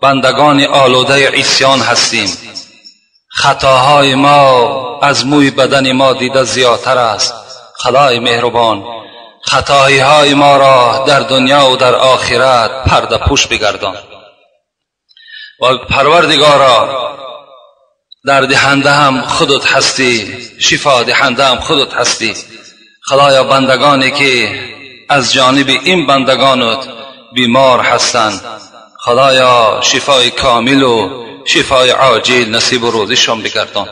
بندگان آلوده عصیان هستیم. خطاهای ما از موی بدن ما دیده زیادتر است. خدای مهربان، خطاهای ما را در دنیا و در آخرت پرده پوش بگردان. و پروردگارا، در دهنده هم خودت هستی، شفا دهنده هم خودت هستی. خدایا بندگانی که از جانب این بندگانت بیمار هستند، خدایا شفای کامل و شفای عاجل نصیب و روزشان بگردان.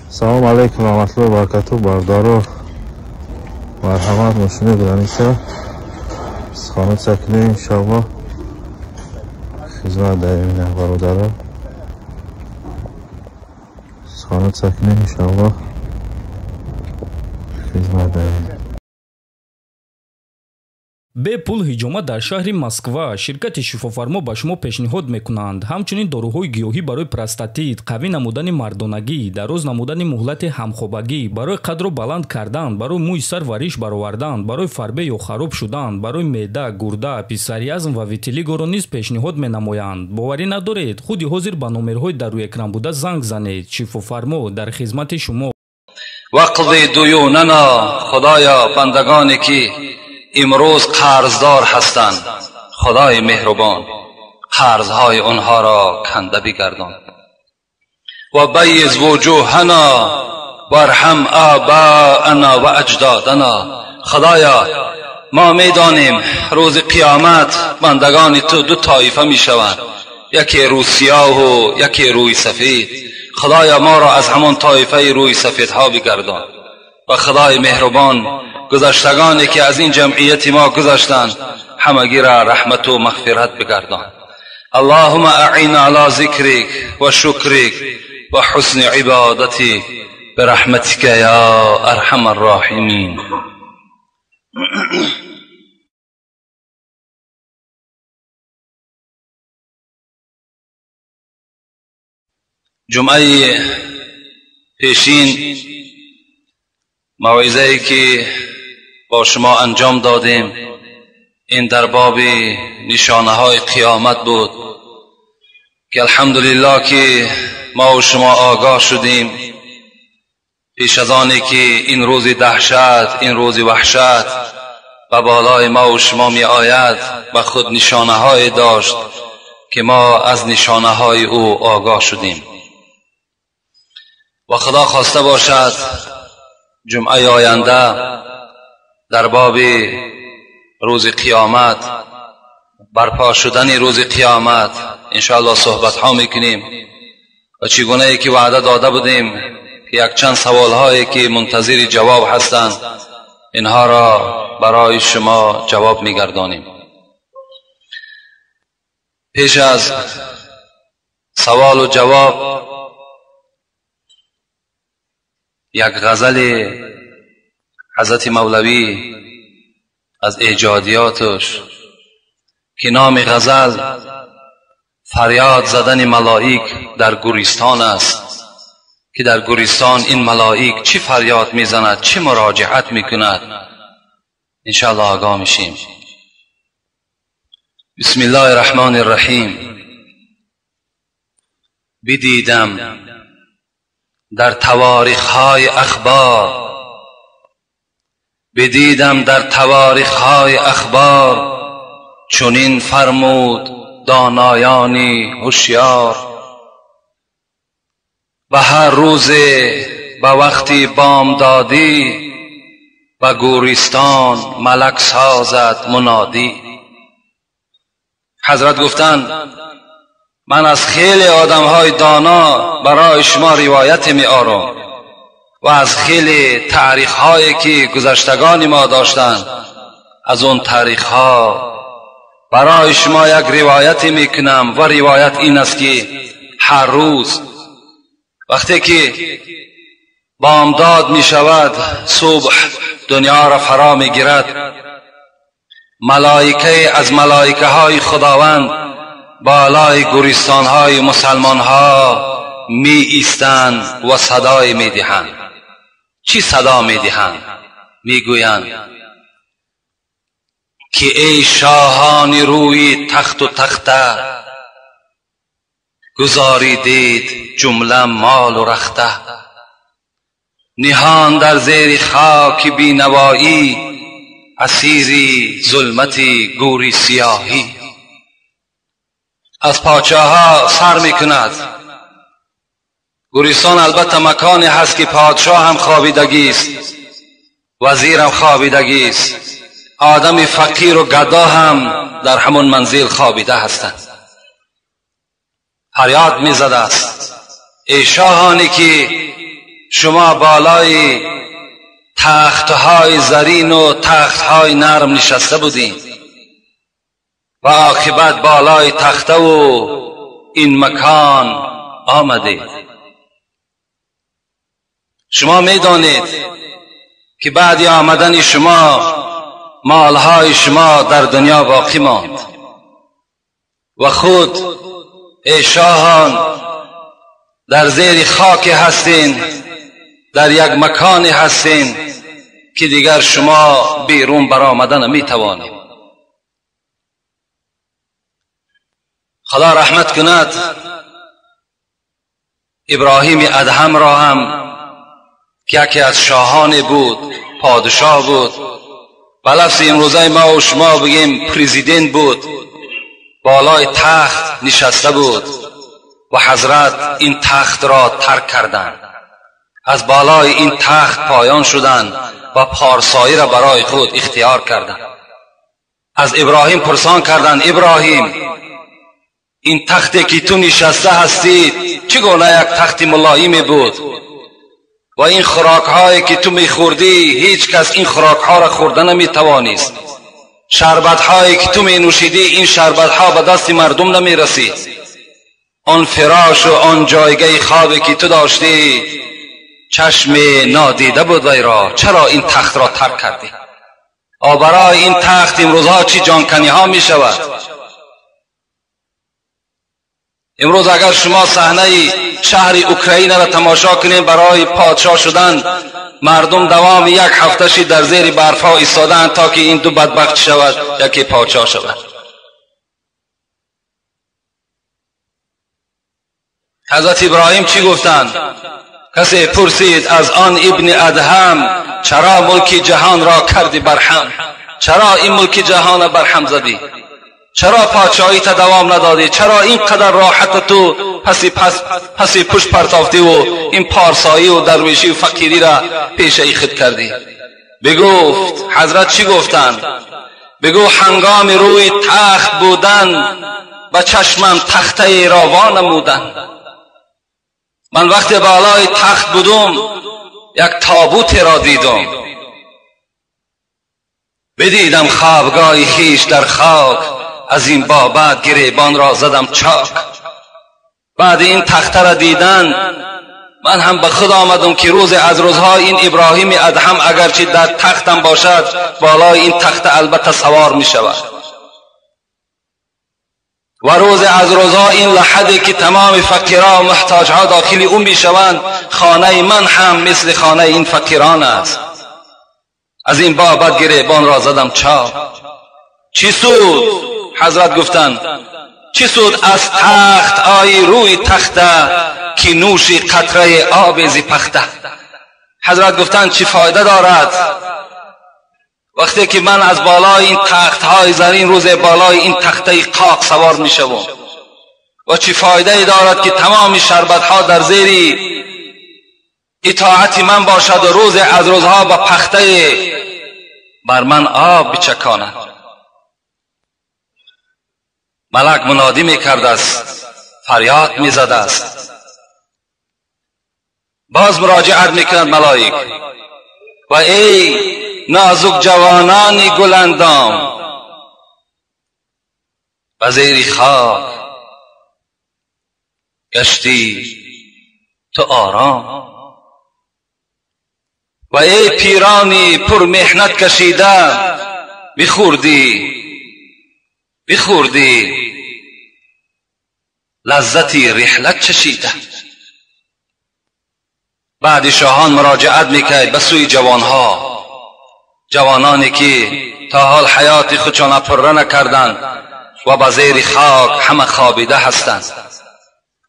سلام علیکم و رحمت الله و برکاته. بردارو مرحمت ماشینه گرانیسا خانه سکنه انشاءالله خدمت داریم برادرها. خانه سکنه انشاءالله خدمت داریم. Бепул ҳиҷома дар шаҳри Москва. Ширкати шифофармо ба шумо пешниҳод мекунанд ҳамчунин доруҳои гиёҳӣ барои простатит, қавӣ намудани мардонагӣ, дароз намудани муҳлати ҳамхобагӣ, барои қадро баланд кардан, барои мӯи сар ва риш баровардан, барои фарбе ё хароб шудан, барои меъда, гурда, псориазм ва витилигоро низ пешниҳод менамоянд. Боварӣ надоред? Худи ҳозир ба номерҳои дар рӯи экран буда занг занед. Шифофармо дар хизмати шумо. Вақзи дуюнана, худоё бандагоне ки имрӯз қарздор ҳастанд, худои меҳрубон қарзҳои онҳоро канда бигардон. ва байиз вуҷуҳана варҳам обаана ва аҷдодана. худоё мо медонем рӯзи қиёмат бандагони ту ду тоифа мешаванд, яке рӯи сиёҳу яке рӯи сафед. худоё моро аз ҳамон тоифаи рӯи сафедҳо бигардон. ва худои меҳрубон гузаштагоне ки аз ин ҷамъияти мо гузаштанд ҳамагӣ را раҳмат ва мағфират бигардон. اللهم اعنا على ذکرک و شکرک و حسن عبادتک برحمتک یا ارحم الراحمین. جمعه پیشین موعظه‌ای که با شما انجام دادیم این در باب نشانه های قیامت بود که الحمدلله که ما و شما آگاه شدیم پیش از آنی که این روز دهشت، این روز وحشت و بالای ما و شما می آید و خود نشانه های داشت که ما از نشانه های او آگاه شدیم. و خدا خواسته باشد جمعه آینده در باب روز قیامت، برپا شدن روز قیامت انشاءالله صحبت ها میکنیم و چگونه ای که وعده داده بودیم که یک چند سوال هایی که منتظر جواب هستند اینها را برای شما جواب میگردانیم. پیش از سوال و جواب یک غزل حضرت مولوی از ایجادیاتش که نام غزل فریاد زدن ملائک در گورستان است، که در گورستان این ملائک چی فریاد میزند، چی مراجعت میکند، انشاءالله آگاه میشیم. بسم الله الرحمن الرحیم. بدیدم در تواریخ های اخبار، بدیدم در تواریخ های اخبار، چنین فرمود دانایانی هوشیار. به هر روز به وقتی بامدادی، به گورستان ملک سازد منادی. حضرت گفتند من از خیلی آدم های دانا برای شما روایت می آرم و از خیلی تاریخ هایی که گذشتگان ما داشتند، از اون تاریخ ها برای شما یک روایت می کنم و روایت این است که هر روز وقتی که بامداد می شود، صبح دنیا را فرا می گیرد، ملائکه از ملائکه های خداوند بالای گورستان های مسلمان ها می ایستند و صدای می دهند. چی صدا می دهند؟ می گویند که ای شاهان روی تخت و تخته، گذاریدید جمله مال و رخته. نهان در زیر خاک بینوایی، اسیری ظلمتی گوری سیاهی. از پادشاه ها سر میکند. گورستان البته مکانی هست که پادشاه هم خوابیدگی است، وزیر هم خوابیدگی است، آدم فقیر و گدا هم در همون منزل خوابیده هستند. فریاد میزده است ای شاهانی که شما بالای تختهای زرین و تختهای نرم نشسته بودین و عاقبت بالای تخته و این مکان آمدید. شما میدانید که بعد آمدن شما مالهای شما در دنیا باقی ماند و خود ای شاهان در زیر خاک هستین، در یک مکان هستین که دیگر شما بیرون برآمدن نمیتوانید. خدا رحمت کند ابراهیم ادهم را هم که یکی از شاهان بود، پادشاه بود، به لفظ امروزه ما و شما بگیم پرزیدنت بود، بالای تخت نشسته بود و حضرت این تخت را ترک کردند، از بالای این تخت پایان شدند و پارسایی را برای خود اختیار کردند. از ابراهیم پرسان کردند ابراهیم این تختی که تو نشسته هستی چگونه یک تخت ملایم بود و این خوراک هایی که تو میخوردی هیچ کس این خوراک ها را خورده نمیتوانست، شربت هایی که تو می نوشیدی این شربت ها به دست مردم نمی رسید، آن فراش و آن جایگاه خوابی که تو داشتی چشم نادیده بود وی را، چرا این تخت را ترک کردی؟ برای این تخت امروزها چی جانکنی ها می شود. امروز اگر شما صحنه شهر اوکراین را تماشا کنید، برای پادشاه شدن مردم دوام یک هفته شی در زیر برف ها ایستادند تا که این دو بدبخت شود، یکی پادشاه شود. حضرت ابراهیم چی گفتند؟ کسی پرسید از آن ابن ادهم چرا ملک جهان را کردی برهم؟ چرا این ملک جهان را برهم زدی؟ چرا پادشاهی تا دوام ندادی؟ چرا اینقدر راحت تو پسی پشت پرتافتی و این پارسایی و درویشی و فقیری را پیشه خود کردی؟ بگفت حضرت چی گفتند؟ بگو هنگام روی تخت بودن به چشمم تخته را وا نمودن. من وقتی بالای تخت بودم یک تابوت را دیدم، بدیدم خوابگاه خویش در خاک، از این بابت گریبان را زدم چاک. بعد این تخته را دیدن من هم به خود آمدم که روز از روزها این ابراهیم ادهم اگرچه در تختم باشد بالای این تخته البته سوار می شود و روز از روزها این لحدی که تمام فقیرها و محتاجها داخل او می شوند خانه من هم مثل خانه این فقیران است. از این بابت گریبان را زدم چاک. چی سود؟ حضرت گفتند چی سود از تخت آی روی تخته که نوشی قطره آب زی پخته. حضرت گفتند چی فایده دارد وقتی که من از بالای این تخت های زرین روز بالای این تخته قاق سوار می شوم و چی فایده دارد که تمام شربت ها در زیر اطاعت من باشد و روز از روزها با پخته بر من آب بچکاند. ملک منادی می کرده است، فریاد می زده است. باز مراجعت می کند ملائک و ای نازک جوانان گلندام به زیر خاک گشتی تو آرام و ای پیرانی پر محنت کشیده بخوردی لذتی رحلت چشیده. بعد شاهان مراجعت میکرد به سوی جوانها. جوانانی که تا حال حیات خودشان پره نکردند و به زیر خاک همه خوابیده هستند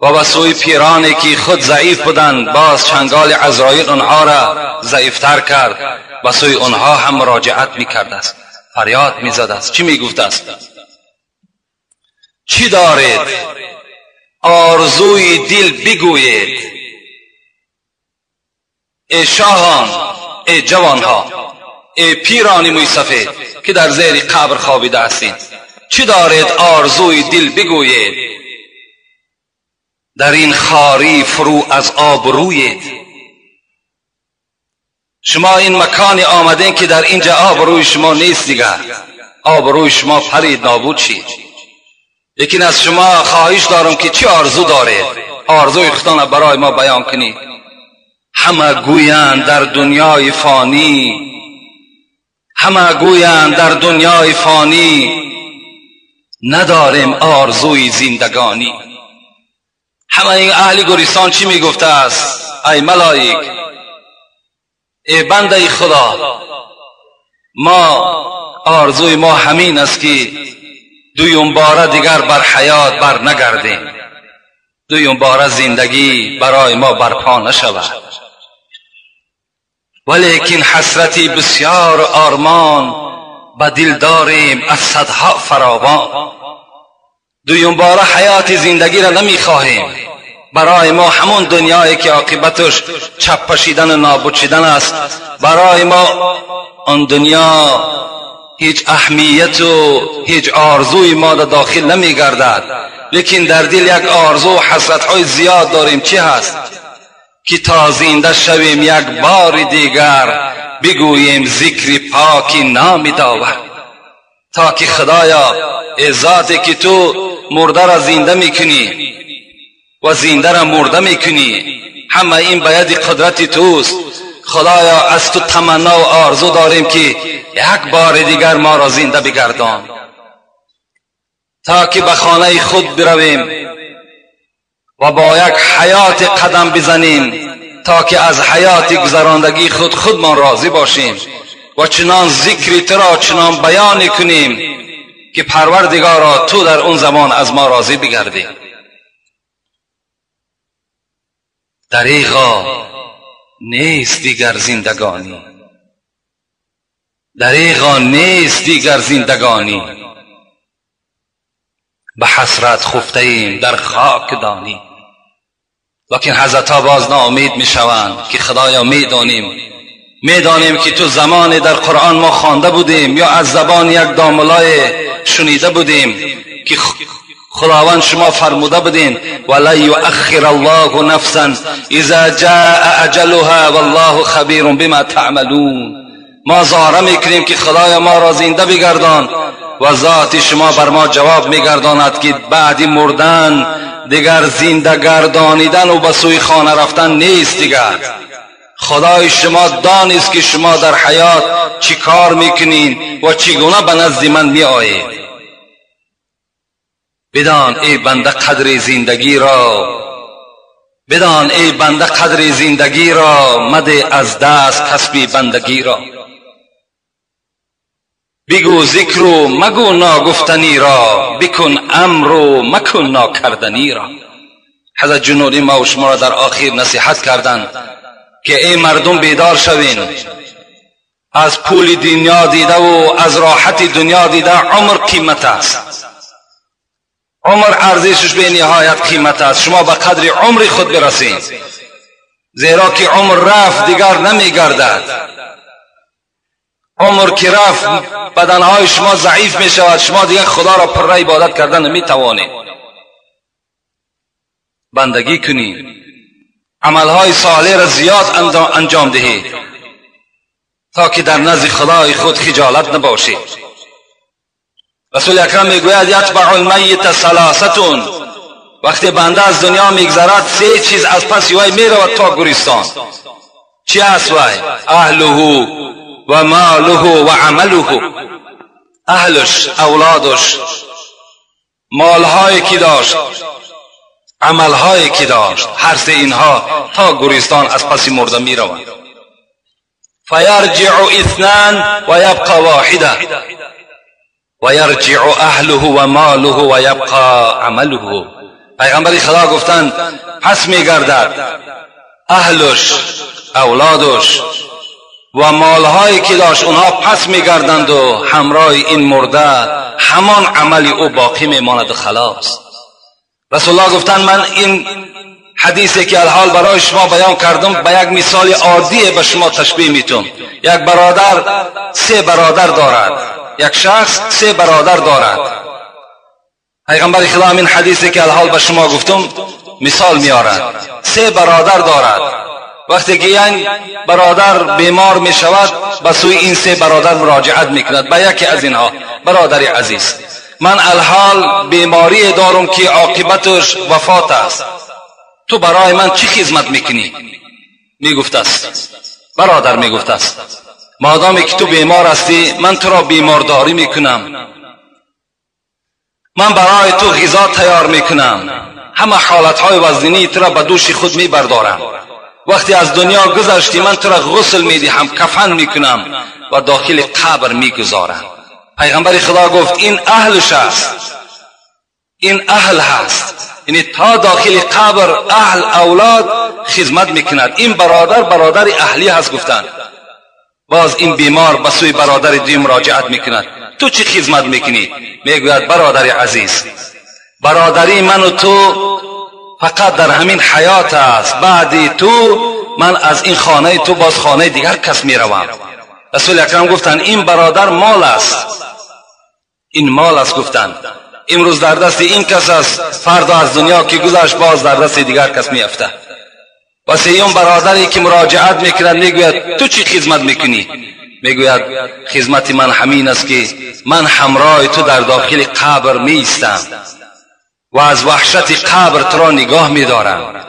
و به سوی پیرانی که خود ضعیف بودند، باز چنگال عزرائیل آنها را ضعیفتر کرد، به سوی آنها هم مراجعت میکرد است، فریاد میزد است. چی میگفت است؟ چی دارید؟ آرزوی دل بگویید. ای شاهان، ای جوانها، ای پیران موی سفید که در زیر قبر خوابیده هستید، چی دارید؟ آرزوی دل بگویید. در این خاری فرو از آب رویید. شما این مکانی آمدین که در اینجا آب روی شما نیست دیگر، آب روی شما پرید، نابود شید. لیکن از شما خواهش دارم که چی آرزو دارید؟ آرزوی خودتان برای ما بیان کنید. همه گویند در دنیای فانی، همه گویند در دنیای فانی، نداریم آرزوی زندگانی. همه این اهل گریستان چی میگفته است؟ ای ملائک، ای بنده خدا، ما آرزوی ما همین است که دویم باره دیگر بر حیات بر نگردیم، دویم باره زندگی برای ما برپا نشود. ولیکن حسرتی بسیار آرمان به دل داریم از صدها فراوان. دویم باره حیات زندگی را نمیخواهیم، برای ما همون دنیایی که عاقبتش چپ پشیدن و نابود شدن است، برای ما آن دنیا هیچ اهمیت و هیچ آرزوی ما در داخل نمیگردد. لیکن در دل یک آرزو و حسرت‌های زیاد داریم. چی هست؟ که تا زنده شویم یک بار دیگر بگوییم ذکر پاکی نام داور، تا که خدایا ای ذاتی که تو مرده را زنده میکنی و زنده را مرده میکنی، همه این به ید قدرت توست. خدایا از تو تمنا و آرزو داریم که یک بار دیگر ما را زنده بگردان، تا که به خانه خود برویم و با یک حیات قدم بزنیم، تا که از حیات گذراندگی خود خودمان راضی باشیم و چنان ذکر تو را چنان بیان کنیم که پروردگارا تو در اون زمان از ما راضی بگردی. دریغا نیست دیگر زندگانی، دریغا نیست دیگر زندگانی، به حسرت خفته ایم در خاک دانی. لیکن حضرت ها باز ناامید می شوند که خدایا می دانیم که تو زمان در قرآن ما خوانده بودیم یا از زبان یک داملای شنیده بودیم که خداوند شما فرموده بودین ولا یؤخر الله نفسا اذا جاء اجلها والله خبیر بما تعملون. ما زاره میکنیم که خدایا ما را زنده بگردان و ذات شما بر ما جواب میگرداند که بعد مردن دیگر زنده گردانیدن و به سوی خانه رفتن نیست دیگر. خدای شما دانست که شما در حیات چی کار میکنین و چگونه به نزد من میآیید. بدان ای بنده قدر زندگی را، بدان ای بنده قدر زندگی را، مده از دست کسب بندگی را. بگو ذکر و مگو ناگفتنی را، بکن امر و مکن ناکردنی را. حضرت جنودی ما و شما را در آخر نصیحت کردند که ای مردم بیدار شوین، از پول دنیا دیده و از راحت دنیا دیده عمر قیمت است، عمر ارزشش به نهایت قیمت است. شما به قدر عمر خود برسید، زیرا که عمر رفت دیگر نمیگردد. عمر که رفت بدنهای شما ضعیف می شود، شما دیگر خدا را پر عبادت کردن نمی توانید. بندگی کنید، عملهای صالح را زیاد انجام دهید تا که در نزد خدای خود خجالت نباشید. رسول اکرم میگوید یتبع المیت ثلاثه، وقتی بنده از دنیا میگذرد سه چیز از پس وی میرود تا گورستان. چی است وی؟ اهله و ماله و عمله. اهلش، اولادش، مالهایی که داشت، عملهایی که داشت، هر سه اینها تا گورستان از پس مرده میروند. فیرجع اثنان و یبقى واحده و یرجع اهله و ماله و یبقى عمله. پیغمبر خدا گفتند پس میگردد اهلش، اولادش و مالهایی که داشت، اونها پس میگردند و همراه این مرده همان عمل او باقی میماند و خلاص. رسول الله گفتند من این حدیثی که الحال برای شما بیان کردم به یک مثال عادی به شما تشبیه میتونم. یک برادر سه برادر دارد، یک شخص سه برادر دارد. پیغمبر خدا این حدیثی که الحال به شما گفتم مثال میارد. سه برادر دارد. وقتی که یک برادر بیمار می شود به سوی این سه برادر مراجعت میکند، به یکی از اینها: برادر عزیز، من الحال بیماری دارم که عاقبتش وفات است، تو برای من چی خدمت میکنی؟ میگفت است برادر، میگفت است مادامی که تو بیمار هستی من تو را بیمارداری میکنم، من برای تو غذا تیار میکنم، همه حالتهای وزنی تو را به دوش خود میبردارم، وقتی از دنیا گذشتی من تو را غسل میدهم، کفن میکنم و داخل قبر میگذارم. پیغمبر خدا گفت این اهلش است، این اهل هست، یعنی تا داخل قبر اهل اولاد خدمت میکند. این برادر برادر اهلی هست. گفتند باز این بیمار به سوی برادر دوم مراجعت میکند، تو چی خدمت میکنی؟ میگوید برادر عزیز، برادری من و تو فقط در همین حیات است، بعدی تو من از این خانه تو باز خانه دیگر کس میروم. رسول اکرم گفتند این برادر مال است، این مال است. گفتند امروز در دست این کس است، فردا از دنیا که گذشت باز در دست دیگر کس میافته. و سیوم برادری که مراجعت میکند میگوید تو چی خدمت میکنی؟ میگوید خدمت من همین است که من همراه تو در داخل قبر میایستم و از وحشت قبر تو را نگاه میدارم،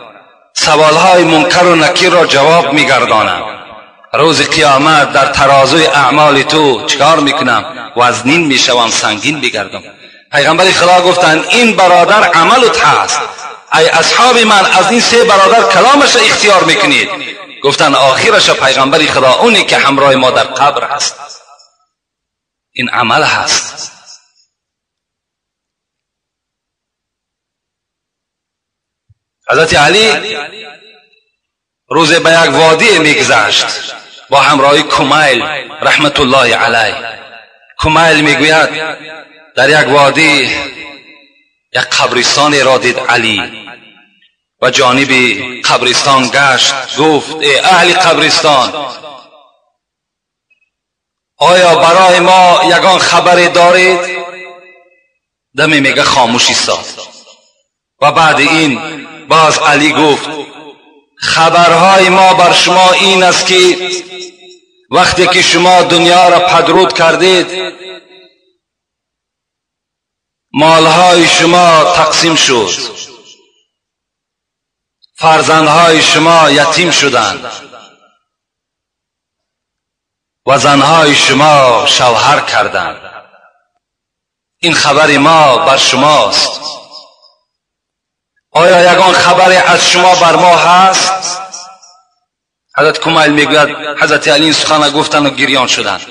سوالهای منکر و نکیر را جواب میگردانم، روز قیامت در ترازوی اعمال تو چکار میکنم؟ وزنین میشوم، سنگین میگردم. پیغمبر خدا گفتند این برادر عملت هست، ای اصحاب من از این سه برادر کلامش را اختیار میکنید؟ گفتند آخرش پیغمبر خدا اونی که همراه ما در قبر هست، این عمل هست. حضرت علی روز به یک وادی میگذشت با همراهی کمیل رحمت الله علیه. کمیل میگوید در یک وادی یک قبرستان را دید علی و جانب قبرستان گشت، گفت ای اهل قبرستان، آیا برای ما یگان خبری دارید؟ دمی میگه خاموش ایستاد و بعد این باز علی گفت خبرهای ما بر شما این است که وقتی که شما دنیا را پدرود کردید مالهای شما تقسیم شد، فرزندهای شما یتیم شدند و زنهای شما شوهر کردند. این خبر ما بر شماست. آیا یگان خبری از شما بر ما هست؟ حضرت کمیل میگوید حضرت علی این سخن گفتند و گریان شدند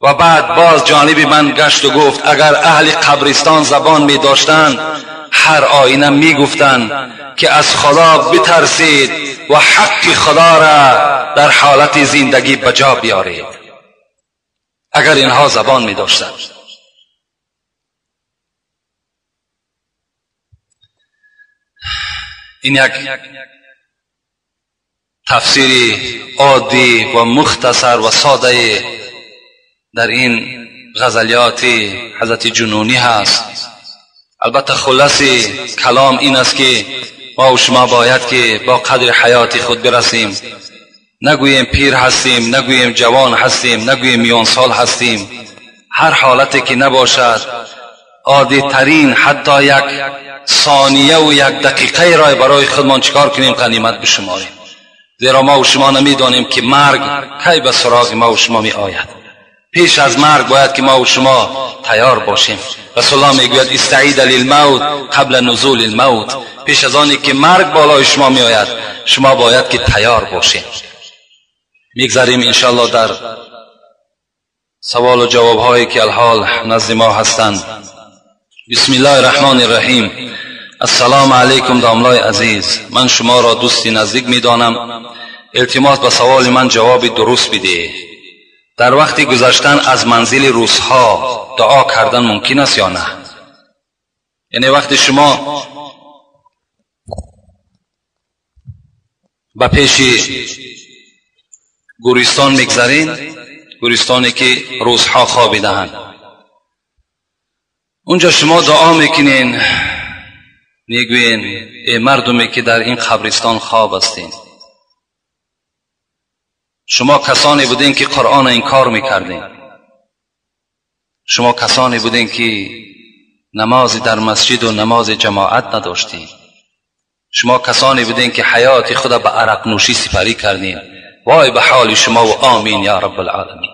و بعد باز جانب من گشت و گفت اگر اهل قبرستان زبان می داشتند هر آینه می گفتند که از خدا بترسید و حق خدا را در حالت زندگی به جا بیارید. اگر اینها زبان می داشتند. این یک تفسیر عادی و مختصر و ساده در این غزلیات حضرت جنونی هست. البته خلاص کلام این است که ما و شما باید که با قدر حیات خود برسیم، نگوییم پیر هستیم، نگوییم جوان هستیم، نگوییم میان سال هستیم. هر حالتی که نباشد، عادی ترین حتی یک ثانیه و یک دقیقه را برای خودمان چکار کنیم؟ غنیمت بشماریم. زیرا ما و شما نمیدانیم که مرگ کی به سراغ ما و شما می آید. پیش از مرگ باید که ما و شما تیار باشیم. رسول الله میگوید استعید للموت قبل نزول الموت. پیش از آنی که مرگ بالای شما می آید شما باید که تیار باشیم. میگذریم انشالله در سوال و جواب هایی که الحال نزد ما هستند. بسم الله الرحمن الرحیم. السلام علیکم داملای عزیز، من شما را دوستی نزدیک میدانم. التماس به سوال من جواب درست بده. در وقتی گذشتن از منزل روسها دعا کردن ممکن است یا نه؟ یعنی وقتی شما به پیش گورستان میگذرین، گورستانی که روسها خوابیده‌اند، اونجا شما دعا میکنین، میگوین ای مردمی که در این قبرستان خواب هستین، شما کسانی بودین که قرآن انکار میکردین، شما کسانی بودین که نماز در مسجد و نماز جماعت نداشتین، شما کسانی بودین که حیات خود به عرق نوشی سپری کردین، وای به حال شما و آمین یا رب العالمین.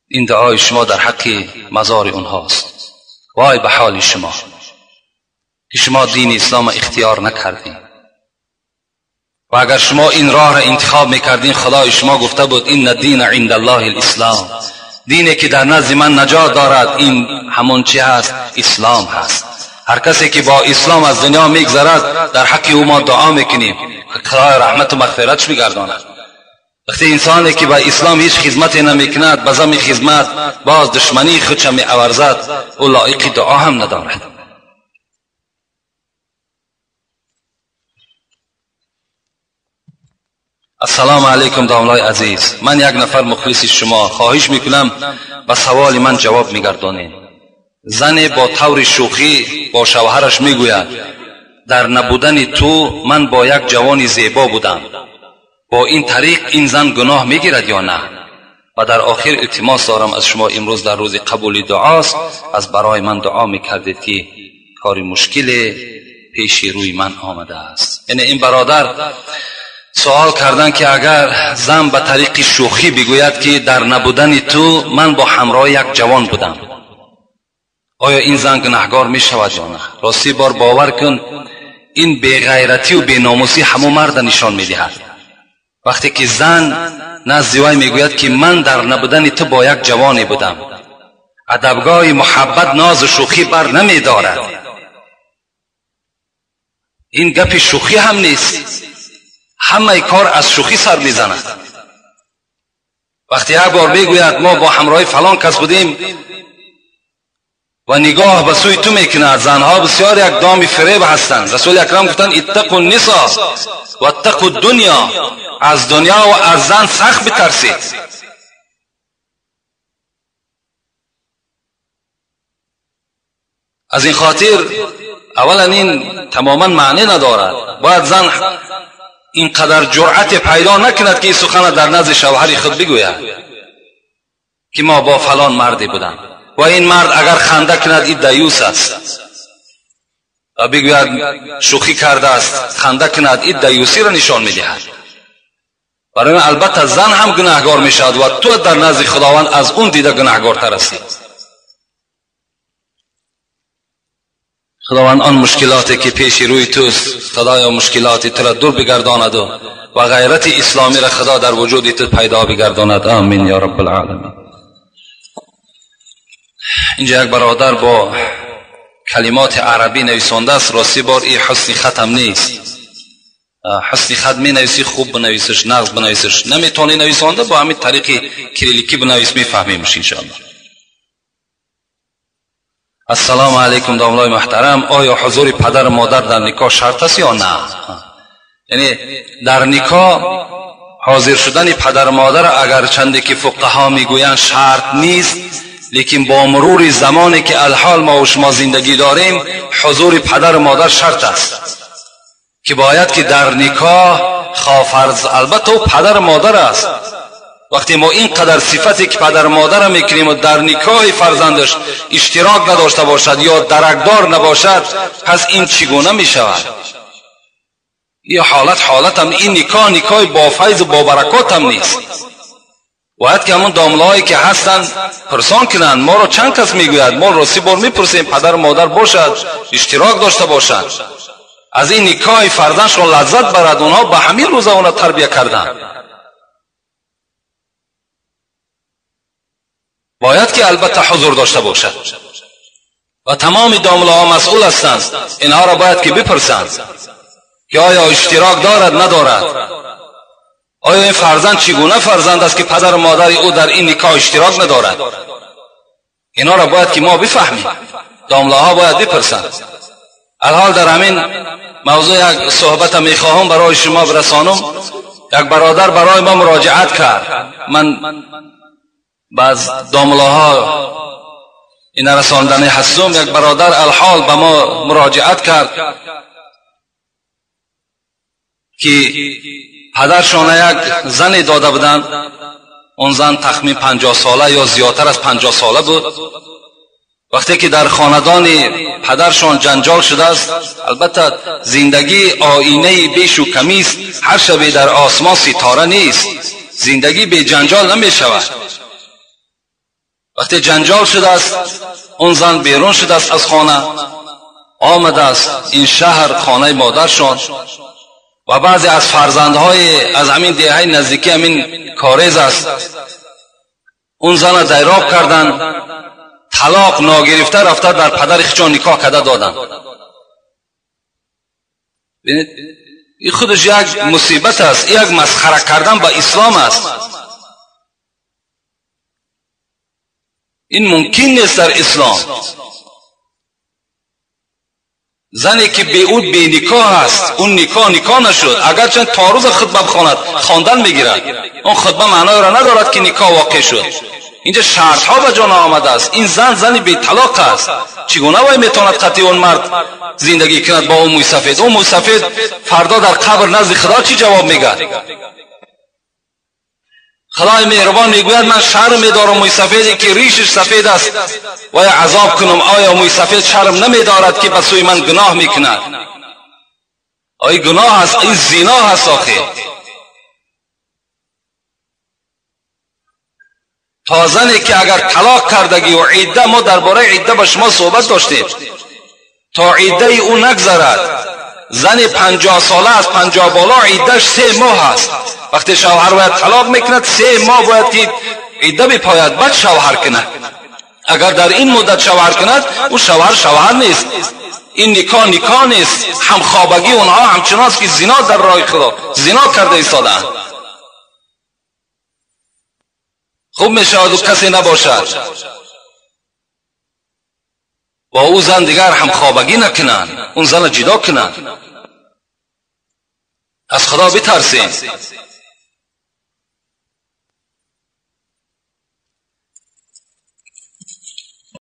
این دعای شما در حق مزار اونهاست. وای به حال شما که شما دین اسلام اختیار نکردین، و اگر شما این راه را انتخاب میکردین، خدای شما گفته بود این دین عند الله الاسلام، دینی که در نزد من نجات دارد این همون چی هست؟ اسلام هست. هر کسی که با اسلام از دنیا میگذرد در حق او ما دعا میکنیم، خدای رحمت و مغفرتش میگرداند. وقتی انسانی که با اسلام هیچ خدمتی نمیکند، به زمین خدمت باز دشمنی خودش می‌ورزد، او لایق دعا هم ندارد. السلام علیکم داملای عزیز، من یک نفر مخلص شما، خواهش میکنم به سوال من جواب میگردانید. زن با طور شوخی با شوهرش میگوید در نبودن تو من با یک جوان زیبا بودم، با این طریق این زن گناه میگیرد یا نه؟ و در آخر التماس دارم از شما، امروز در روز قبول دعاست، از برای من دعا میکردید که کار مشکل پیش روی من آمده است. یعنی این برادر سوال کردن که اگر زن به طریق شوخی بگوید که در نبودن تو من با همراه یک جوان بودم، آیا این زن گناهگار می شود یا نه؟ راستی بار باور کن این بیغیرتی و بیناموسی همو مرد نشان می دهد. وقتی که زن نزد وی میگوید که من در نبودن تو با یک جوانی بودم، ادبگاه محبت ناز و شوخی بر نمی دارد. این گپ شوخی هم نیست، همه کار از شوخی سر میزند. وقتی یک بار بگوید ما با همراه فلان کس بودیم و نگاه به سوی تو میکند، زنها بسیار یک دام فریب هستند. رسول اکرم گفتند اتقوا النساء و اتقوا الدنیا، از دنیا و از زن سخت بترسید. از این خاطر اولا این تماما معنی ندارد. باید زن اینقدر جرأت پیدا نکند که این سخن در نزد شوهر خود بگوید که ما با فلان مردی بودم، و این مرد اگر خنده کند این دیوس است، و بگوید شوخی کرده است خنده کند، این دیوسی را نشان میدهد. برای من البته زن هم گناهگار میشود و تو در نزد خداوند از اون دیده گناهگارتر هستی. خداوند آن مشکلاتی که پیش روی توست، خدایا مشکلات تو را دور بگرداند و غیرت اسلامی را خدا در وجود تو پیدا بگرداند. آمین یا رب العالمین. اینجا یک برادر با کلمات عربی نویسانده است. راستی بار این حسن ختم نیست. حسن خط می نویسی خوب بنویسش، نغز بنویسش، نمیتونی نویسانده با همین طریق کریلیکی بنویس، میفهمیمش انشاءالله. السلام علیکم داملای محترم، آیا حضور پدر و مادر در نکاح شرط است یا نه؟ یعنی در نکاح حاضر شدن پدر و مادر اگر چندی که فقها میگویند شرط نیست، لیکن با مرور زمانی که الحال ما و شما زندگی داریم حضور پدر و مادر شرط است که باید که در نکاح خواه البته او پدر و مادر است. وقتی ما اینقدر صفتی که پدر و مادر میکنیم و در نکاح فرزندش اشتراک نداشته باشد یا درکدار نباشد، پس این چگونه میشود؟ این حالت هم این نکاح نکاح با فیض و با برکات هم نیست. باید که همون داملهایی که هستن پرسان کنند. ما را چند کس میگوید، ما راستی بار میپرسیم پدر و مادر باشد، اشتراک داشته باشد، از این نکاح فرزندشون لذت برد. اونها به همین روزا اونا تربیه کردن. باید که البته حضور داشته باشد و تمام داملاها مسئول هستند. اینها را باید که بپرسند که آیا اشتراک دارد ندارد، آیا این فرزند چگونه فرزند است که پدر و مادر او در این نکاح اشتراک ندارد. اینا را باید که ما بفهمیم، داملاها باید بپرسند. الحال در همین موضوع یک صحبت میخواهم برای شما برسانم. یک برادر برای ما مراجعت کرد، من بعض داملاها این رساندنی هستم. یک برادر الحال به ما مراجعت کرد که پدرشان یک زنی داده بودند. اون زن تخمین 50 ساله یا زیادتر از 50 ساله بود. وقتی که در خاندان پدرشان جنجال شده است، البته زندگی آینه بیش و کمی است، هر شب در آسمان ستاره نیست، زندگی به جنجال نمی شود. وقتی جنجال شده است، اون زن بیرون شده است از خانه، آمده است این شهر خانه مادرشان و بعضی از فرزندهای از همین دهه نزدیکی همین کاریز است، اون زن را دیراب کردن، طلاق ناگرفته رفته در پدر خودشان نکاح کرده دادن. ببینید این خودش یک مصیبت است، یک مسخره کردن با اسلام است. این ممکن نیست در اسلام. زنی که به او بی نکاح است، اون نکاح نکاح نشد، اگرچه تا روز خطبه بخواند خواندن میگیرد، اون خطبه معنای را ندارد که نکاح واقع شد. اینجا شرط ها به جان آمده است. این زن زنی بی طلاق است، چگونه وای میتواند قطعی اون مرد زندگی کند با اون موی سفید؟ اون موی سفید فردا در قبر نزد خدا چی جواب میگه؟ خدای مهربان میگوید من شرم میدارم موی سفیدی که ریشش سفید است و عذاب کنم. آیا موی سفید شرم نمیدارد که به سوی من گناه میکند؟ آیا گناه است؟ این زنا است. آخه تا زنی که اگر طلاق کردگی و عده، ما درباره عده با شما صحبت داشتیم، تا عده او نگذرد، زن 50 ساله از 50 بالا عدهش 3 ماه است. وقتی شوهر باید طلاق میکند 3 ماه باید که عده بپاید بعد شوهر کند. اگر در این مدت شوهر کند، او شوهر شوهر نیست، این نکاح نکاح نیست. همخوابگی اونها همچنان است که زنا در راه خدا زنا کرده ایستادند. خوب میشود و کسی نباشد با او زن دیگر همخوابگی نکنند، اون زن جدا کنند. از خدا بترسیم.